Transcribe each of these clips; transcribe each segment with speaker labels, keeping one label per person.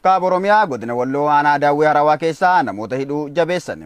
Speaker 1: Kaaba Oromiyaa godina Walloo aanaa Daawwee Harawaa keessaa namoota hidhuu jabeessan.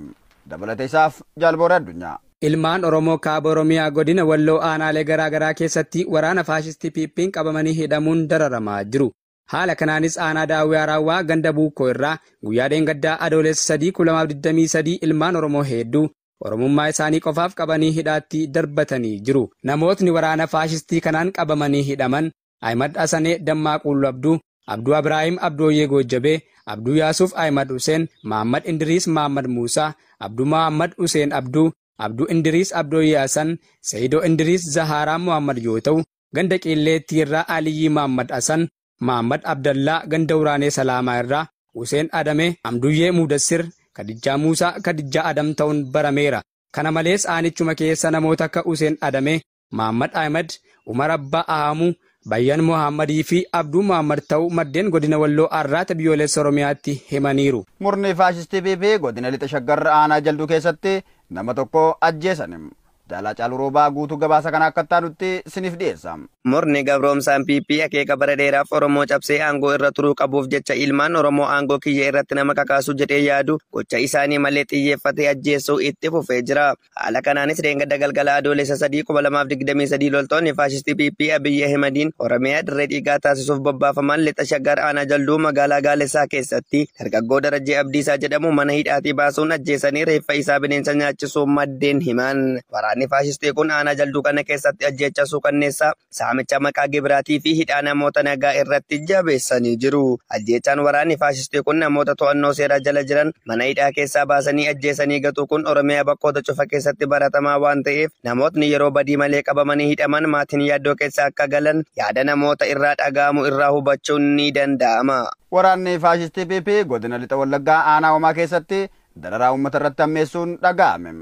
Speaker 1: Dabalata isaaf Jaalboora Addunyaa.
Speaker 2: Ilmaan Oromoo Kaaba Oromiyaa godina Walloo aanaalee garaa garaa keessatti waraana faashistii PP'n qabamanii hidhamuun dararamaa jiru. Haala kanaanis aanaa Daawwee Harawaa ganda Buukoo irraa guyyaa dheengaddaa Adoolessa 3 2023 ilmaan Oromoo hedduu Oromummaa isaanii qofaaf qabanii hidhaatti darbatanii jiru. Namootni waraana faashistii kanaan qabamanii hidhaman Ahimad Hasanee, Dammaa Quullu Abduu, Abduu Abrahaim Abdooyyee Goojjabee, Abduu Yaasuuf Ahimad Huseen, Mahammad Indiriis Mahammad Muusaa, Abduu Mahammad Huseen Abduu, Abduu Indiriis Abdooyyee Hasan, Sayidoo Indiriis Zaharaa Muhammad yoo ta'u, ganda Qilleetti irraa Aliyyii Mahammad Hasan, Mahammad Abdallaa ganda Uraanee Salaamaa irraa Huseen Adamee, Amduyyee Mudassir, Kadijjaa Muusaa, Kadijjaa Adam ta'uun barameera. Kana malees aanichuma keessa namoota akka Huseen Adamee, Mahammad Ahmad, Umar Abbaa Ahamuu, Bayyan Muhammadii fi Abduu Muhammad ta'uu maddeen godina Walloo Arraata Biyyoolessa Oromiyaatti himaniiru.
Speaker 1: Murni faashistii PP godina Lixa Shaggar aanaa Jalduu keessatti nama tokko ajjeesan. Jaalaa Caaluu Roobaa guutuu gabaasa kana akka taanutti siniif dhiyeessa.
Speaker 3: Murni gabroomsaan PP akeeka bara dheeraaf Oromoo cabsee aangoo irra turuu qabuuf jecha ilmaan Oromoo aangoo kiyya irratti nama kakaasu jedhee yaadu gocha isaanii malee xiyyeeffatee ajjeesuu itti fufee jira. Haala kanaanis dheengadda galgala Adoolessa 3 2023 loltoonni faashistii PP Abiyyi Ahimadiin Oromiyaa dirree dhiigaa taasisuuf bobbaafaman Lixa Shaggar aanaa Jalduu magaalaa Gaalessaa keessatti dargaggoo Darajjee Abdiisaa jedhamu mana hidhaatii baasuun ajjeesanii reeffa isaa bineensa nyaachisuu maddeen himan. Waraanni faashistii kun aanaa Jalduu kana keessatti ajjeechaa suukanneessaa saamicha maqaa gibiraatii fi hidhaa namoota nagaa irratti jabeessanii jiru. Ajjeechaan waraanni faashistii kun namoota to'annoo seeraa jala jiran mana hidhaa keessaa baasanii ajjeesanii gatuu kun Oromiyaa bakkoota cufa keessatti baratamaa waan ta'eef namootni yeroo badii malee qabamanii hidhaman maatiin yaaddoo keessa akka galan yaada namoota irraa dhaga'amu irraa hubachuun ni danda'ama.
Speaker 1: Waraanni faashistii PP godina Lixa Wallaggaa aanaa Homaa keessatti dararaa uummata irratti hammeessuun dhaga'ame.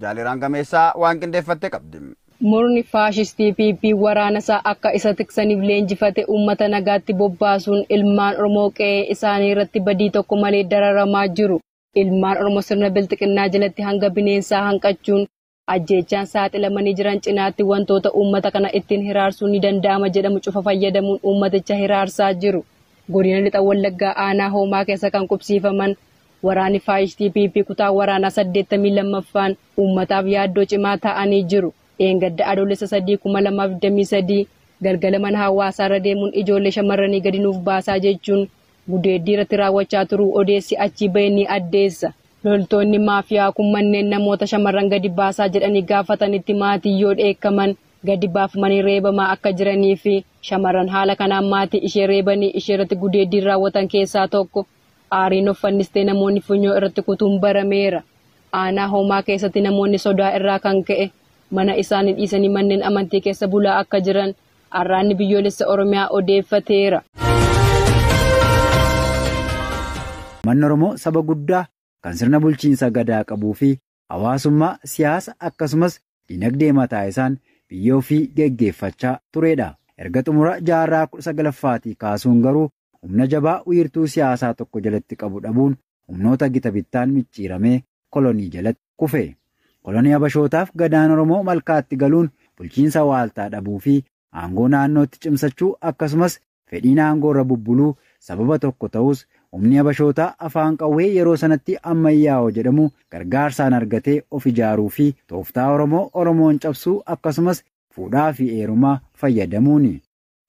Speaker 1: Jaaliraan Gameessaa waan qindeeffatte qabdi.
Speaker 4: Murni faashistii PP waraana isaa akka isa tiksaniif leenjifate uummata nagaatti bobbaasuun ilmaan Oromoo qe'ee isaanii irratti badii tokko malee dararamaa jiru. Ilmaan Oromoo sirna bilxiqinnaa jalatti hanga bineensaa hanqachuun ajjeechaan saaxilamanii jiran cinaatti wantoota uummata kana ittiin hiraarsuun ni danda'ama jedhamu cufa fayyadamuun uummaticha hiraarsaa jiru. Godina Lixa Wallaggaa aanaa Hoomaa keessa kan qubsiifaman waraanni faashistii PP kutaa waraanaa 82ffaan uummataaf yaaddoo cimaa ta'anii jiru. Dheengadda Adoolessa 3 2023 galgala mana hawaasaa irra deemuun ijoollee shamarranii gadi nuuf baasaa jechuun gudeeddii irratti raawwachaa turuu odeessi achii bahee ni addeessa. Loltoonni maafiyaa kun manneen namoota shamarran gadi baasaa jedhanii gaafatanitti maatii yoo dheekkaman gadi baafamanii reebamaa akka jiranii fi shamarran haala kanaan maatii ishee reebanii ishee irratti gudeeddii raawwatan keessaa tokko aariin of fannistee namoonni funyoo irratti kutuun barameera. Aanaa Hoomaa keessatti namoonni sodaa irraa kan ka'e mana isaanii dhiisanii manneen amantii keessa bulaa akka jiran Arraanni Biyyoolessa Oromiyaa odeeffateera.
Speaker 5: Manni Oromoo saba guddaa kan sirna bulchiinsa gadaa qabuu fi hawaasummaa, siyaasa akkasumas dinagdee mataa isaan biyya ofii geggeeffachaa turedha. Erga xumura jaarraa 19ffaatii kaasuun garuu humna jabaa wiirtuu siyaasaa tokko jalatti qabu dhabuun humnoota gita bittaan micciiramee kolonii jalatti kufe. Kolonii Habashootaaf gadaan Oromoo malkaatti galuun bulchiinsa waaltaa dhabuu fi aangoo naannootti cimsachuu akkasumas fedhiin aangoo irra bubbuluu sababa tokko ta'us humni Habashootaa afaan qawwee yeroo sanatti ammayyaa'oo jedhamu gargaarsaan argatee of ijaaruu fi tooftaa Oromoo Oromoon cabsuu akkasumas fuudhaa fi eerumaa fayyadamuuni.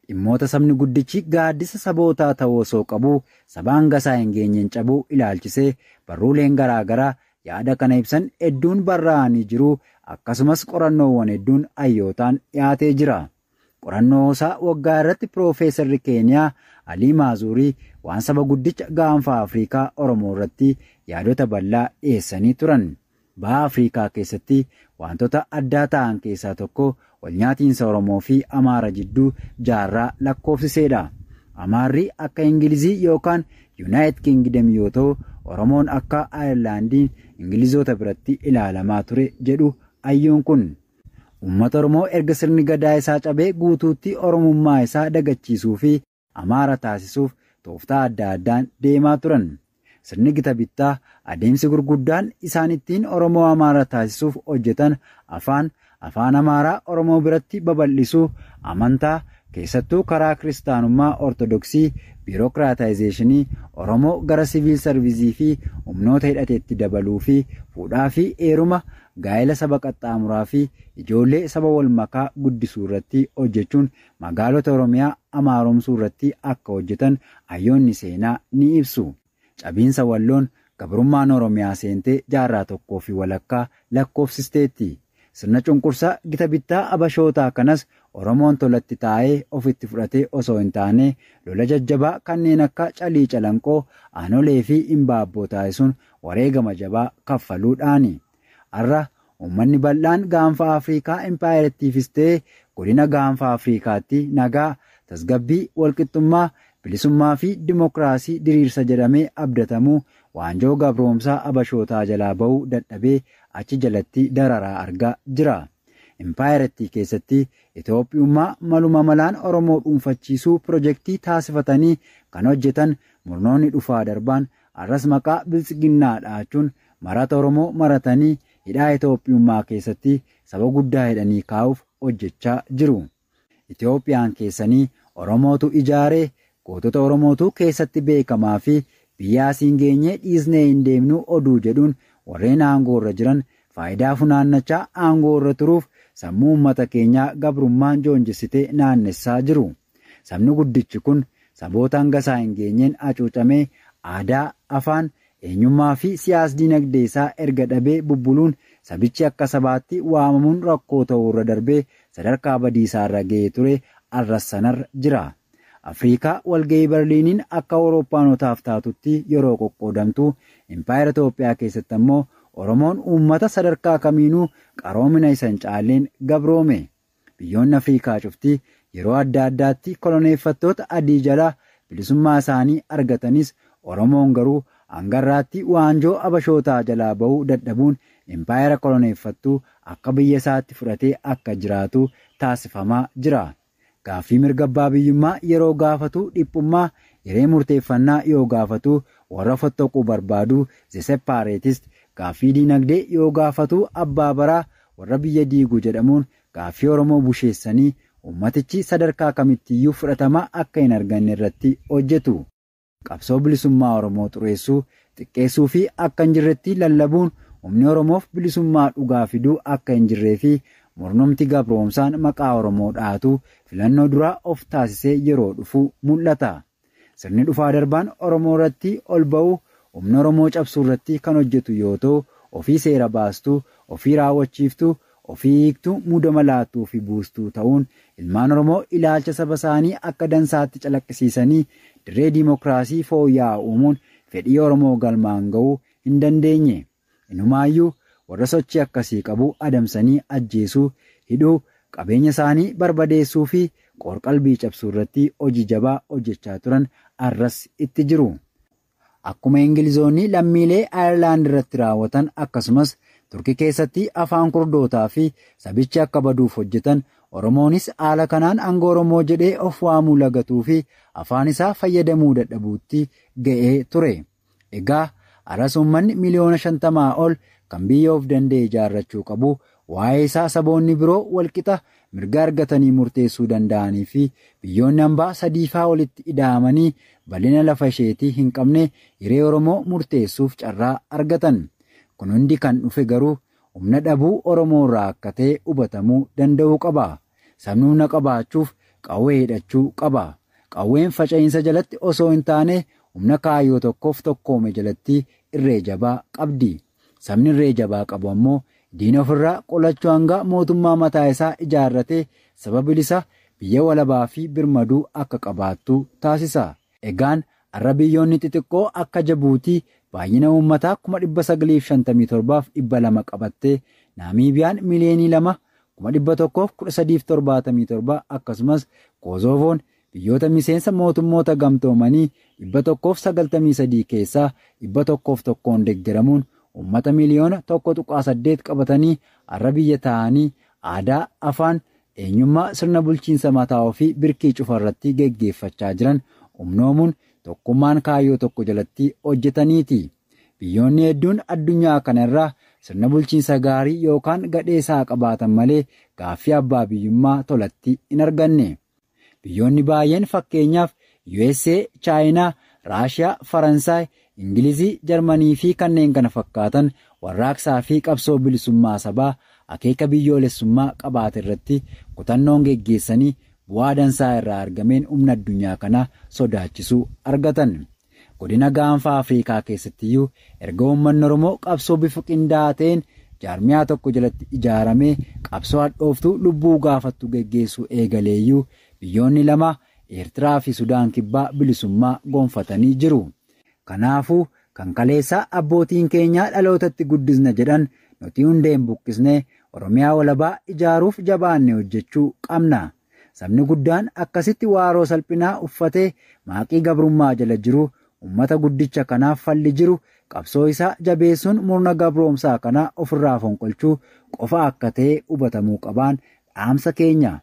Speaker 5: Dhimmoota sabni guddichi gaaddisa sabootaa ta'uu osoo qabuu sabaan gasaa hin geenyeen cabuu ilaalchisee barruuleen garaagaraa yaada kana ibsan hedduun barraa'anii jiru akkasumas qorannoowwan hedduun hayyootaan dhiyaatee jira. Qorannoo isaa waggaa irratti Piroofeesarri Keeniyaa Alii Maazurii waan saba guddicha gaanfa Afrikaa Oromoo irratti yaadota bal'aa dhiyeessanii turan. Baha Afrikaa keessatti wantoota addaa ta'an keessaa tokko walnyaatiinsa Oromoo fi Amaara jidduu jaarraa lakkoofsiseedha. Amaarri akka Ingilizii yookaan Yuunaayit Kingdom yoo ta'u, Oromoon akka Ayirlaandiin Ingilizoota biratti ilaalamaa ture jedhu hayyuun kun. Uummata Oromoo erga sirni gadaa isaa cabee guutuutti Oromummaa isaa dagachiisuu fi Amaara taasisuuf tooftaa adda addaan deemaa turan. Sirni gita bittaa adeemsi gurguddaan isaan ittiin Oromoo Amaara taasisuuf hojjetan afaan Amaaraa Oromoo biratti babal'isuu, amantaa, keessattuu karaa kiristaanummaa Ortodoksii, biirokiraataayizeeshinii Oromoo gara siviil sarviizii fi humnoota hidhateetti dabaluu fi fuudhaa fi heeruma gaa'ela saba qaxxaamuraa fi ijoollee saba wal makaa guddisuu irratti hojjechuun magaalota Oromiyaa amaaromsuu irratti akka hojjetan hayyoonni seenaa ni ibsu. Cabiinsa Walloon gabrummaan Oromiyaa seentee jaarraa tokkoo fi walakkaa lakkoofsisteetti. Sirna cunqursaa gita bittaa abashootaa kanas Oromoon tolatti taa'ee ofitti fudhatee osoo hin taane lola jajjabaa kanneen akka Calii Calanqoo, Aanolee fi Imbaabboo taasisuun wareegama jabaa kaffaluudhaani. Har'a uummanni bal'aan gaanfa Afrikaa impaayerattiifis ta'ee godina gaanfa Afrikaatti nagaa, tasgabbii, walqixxummaa, bilisummaa fi dimokiraasii diriirsa jedhamee abdatamuu waanjoo gabroomsaa abashootaa jalaa ba'uu dadhabee achi jalatti dararaa argaa jira. Impaayerattii keessatti Itoophiyummaa maluma malaan Oromoo dhuunfachiisuu pirojektii taasifatanii kan hojjetan murnoonni dhufaa darbaan arras maqaa biltsiginnaa dhaachuun marata Oromoo maratanii hidhaa Itoophiyummaa keessatti saba guddaa hidhanii kaa'uuf hojjechaa jiru. Itoophiyaan keessanii Oromootu ijaaree gootota Oromootu keessatti beekamaa fi biyya asiin geenyee dhiisnee hin deemnu oduu jedhuun warreen aangoo irra jiran faayidaa funaannachaa aangoo irra turuuf sammuu uummata keenyaa gabrummaan joonjessitee naannessaa jiru. Sabni guddichi kun saboota hanga isaa hin geenyeen hacuucamee aadaa, afaan, eenyummaa fi siyaas-dinagdee isaa erga dhabee bubbuluun sabichi akka sabaatti waamamuun rakkoo ta'uu irra darbee sadarkaa badiisaa irra ga'ee ture arras sanarra jira. Afrikaa walga'ii Berliiniin akka Awurooppaanotaaf taatutti yeroo qoqqoodamtu impaayera Itoophiyaa keessatti ammoo Oromoon uummata sadarkaa kamiinuu qaroomina isa hin caalleen gabroome. Biyyoonni Afrikaa cufti yeroo adda addaatti koloneeffattoota adii jalaa bilisummaa isaanii argatanis Oromoon garuu hangarraatti waanjoo abashootaa jalaa ba'uu dadhabuun impaayera koloneeffattuu akka biyya isaatti fudhatee akka jiraatu taasifamaa jira. Gaaffii mirga abbaa biyyummaa yeroo gaafatu dhiphummaa, yeroo murteeffannaa yoo gaafatu warra fottoquu barbaadu the separatist, gaaffii diinagdee yoo gaafatu abbaa baraa warra biyya diigu jedhamuun gaaffii Oromoo busheessanii uummatichi sadarkaa kamittiyyuu fudhatama akka hin arganne irratti hojjetu. Qabsoo bilisummaa Oromoo xureessuu, xiqqeessuu fi akka hin jirretti lallabuun humni Oromoof bilisummaa dhugaa fiduu akka hin jirree fi murnomti gabroomsaan maqaa Oromoo dhaatu filannoo duraa of taasisee yeroo dhufu mul'ata. Sirni dhufaa darbaan Oromoo irratti ol ba'u humna Oromoo cabsuu irratti kan hojjetu yoo ta'u, ofii seera baastuu, ofii raawwachiiftuu, ofii hiiktuu, muudama laattuu fi buustuu ta'uun ilmaan Oromoo ilaalcha saba isaanii akka dansaatti calaqqisiisanii dirree diimokiraasii fooyya'aa uumuun fedhii Oromoo galmaan ga'uu hin dandeenye. Inumaayyuu warra sochii akkasii qabu adamsanii ajjeesuu, hidhuu, qabeenya isaanii barbadeessuu fi qorqalbii cabsuu irratti hojii jabaa hojjechaa turan arras itti jiru. Akkuma Ingilizoonni lammiilee Ayirlaand irratti raawwatan akkasumas Turkii keessatti afaan kurdootaa fi sabichi akka baduuf hojjetan Oromoonis haala kanaan aangoo Oromoo jedhee of waamuu lagatuu fi afaan isaa fayyadamuu dadhabuutti ga'ee ture. Egaa arras uummanni miliyoona 50 ol kan biyya of danda'e ijaarrachuu qabu waa'ee isaa saboonni biroo walqixa mirga argatanii murteessuu danda'anii fi biyyoonni hambaa sadiifaa walitti ida'amanii bal'ina lafa isheetii hin qabne hiree Oromoo murteessuuf carraa argatan. Kun hundi kan dhufe garuu humna dhabuu Oromoo irraa akka ta'e hubatamuu danda'uu qaba. Sabni humna qabaachuuf qawwee hidhachuu qaba. Qawween faca'iinsa jalatti osoo hin taane humna kaayyoo tokkoof tokkoome jalatti irree jabaa qabdi. Sabni irree jabaa qabu ammoo diina ofirraa qolachuu hanga mootummaa mataa isaa ijaarratee saba bilisa biyya walabaa fi birmaduu akka qabaattu taasisa. Egaan har'a biyyoonni xixiqqoo akka Jabuutii baay'ina uummataa 957,200 qabattee Naamiibiyaan miliyoonii 2 113,77 akkasumas Koosoovoon biyyoota miseensa mootummoota gamtoomanii 193 keessaa 101 deeggaramuun uummata miliyoona 1.8 qabatanii har'a biyya ta'anii aadaa, afaan, eenyummaa sirna bulchiinsa mataa ofii birkii cufarratti geggeeffachaa jiran humnoomuun tokkummaan kaayyoo tokko jalatti hojjetaniiti. Biyyoonni hedduun addunyaa kanarraa sirna bulchiinsa gaarii yookaan gadhee isaa qabaatan malee gaaffii abbaa biyyummaa tolatti hin arganne. Biyyoonni baay'een fakkeenyaaf USA, Chaayinaa, Raashiyaa, Faransaay, Ingilizii, Jarmanii fi kanneen kana fakkaatan warraaqsaa fi qabsoo bilisummaa sabaa akeeka biyyoolessummaa qabaate irratti kutannoon geggeessanii bu'aa dansaa irraa argameen humna addunyaa kanaa sodaachisuu argatan. Godina gaanfa Afrikaa keessattiyyuu erga uummanni Oromoo qabsoo bifa qindaa'aa ta'een jaarmiyaa tokko jalatti ijaaramee qabsoo hadhooftuu lubbuu gaafattu geggeessuu eegaleeyyuu biyyoonni lama Eertiraa fi Sudaan kibbaa bilisummaa gonfatanii jiru. Kanaafuu kan kaleessaa abbootiin keenyaa dhalootatti guddisna jedhan nuti hundeen buqqisnee Oromiyaa walabaa ijaaruuf jabaanne hojjechuu qabna. Sabni guddaan akkasitti waaroo salphinaa uffatee maaqii gabrummaa jala jiru uummata guddicha kanaaf falli jiru qabsoo isaa jabeessuun murna gabroomsaa kanaa ofirraa fonqolchuu qofa akka ta'e hubatamuu qabaan dhaamsa keenya.